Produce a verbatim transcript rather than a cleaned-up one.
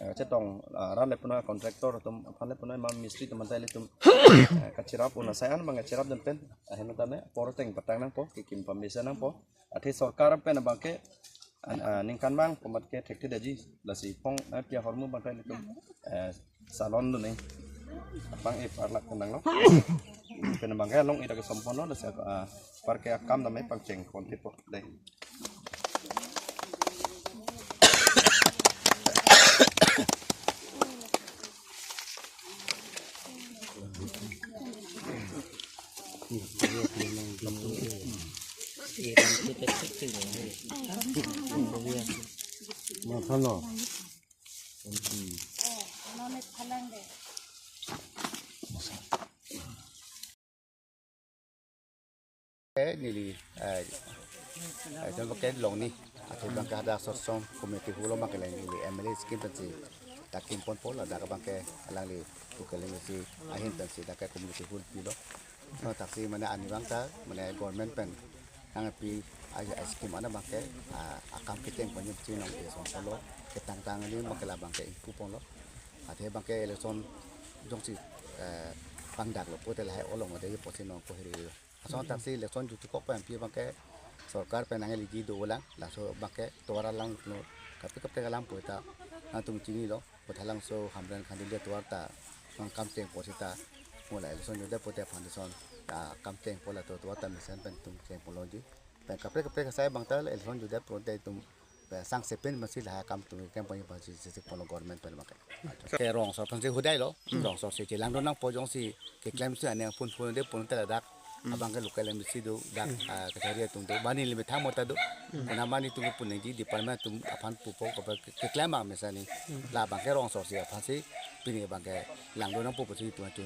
Kachetong, ah, rat le punoi, contractor atum aphan le punoi, ma mistri atum anta ilitum, eh, kachirap un asai an abang kachirapdun pen, ah, ahem tame apor ateng patang nangpo, kekim pamesa nangpo. Athe sorkar pen abang ke, an, ah, ningkan abang komat ke thekthe detji, lasi phong, eh, pi ahormu abang ke ilitum, eh, salon dun eh. Abang eh parlak nanglo. Pen abang ke along ida ke sompon lo, lasi, ah, apar ke akam tame pangcheng pon tipo. Dei. Eh, neli, eh, eh, jon abang ke longni, athe abang ke hadak Sorsong community hall abang ke le neli M L A scheme pensi dak kim ponpo, ladak abang ke alangli tu ke le neli si ahin pensi dak ke community hall pilo. No, thaksi mane arnivang ta, mane government pen nangpi a, a scheme an abang ke, ah, akam keteng ponji nong ke son solo, ketang tang ni abang ke labang ke ingpu ponlo. Athe abang ke election jongsi, eh, pangdak lo pote lahai olong ade pusi nong ko hiri. Lason thaksi election jutukok pen pi abang ke sorkar pen nangli ji dolang, laso abang ke tovar alangno kaprek kaprek alam pu ta nangtum chinilo, Bothalangso Hamren Khanduli atovar ta nang kam chengpo seta, mo la election jodetpo te foundation ta kam chengpo, laso tovar ta mesen pen tum chengpo lonji. Pen kaprek kaprek asai abang ta election jodetpo te tum, eh, sangse pen masi lahai akam tum kempo ni pasi sisi polo government pen abang ke. Ke rong asor aphansi hudai lo, rong asor si chelang do nangpo, jongsi keklem si ane phun phun de pun te ladak abang ke local M D C do, dak, ah, kachari atum do, bani limit thang mota do. Kena bani tum punengji department atum aphan pupo, kopa ke, keklem abang mesen ni. La abang ke rong asor si aphansi pini abang ke lang do nangpo pusi tum atum.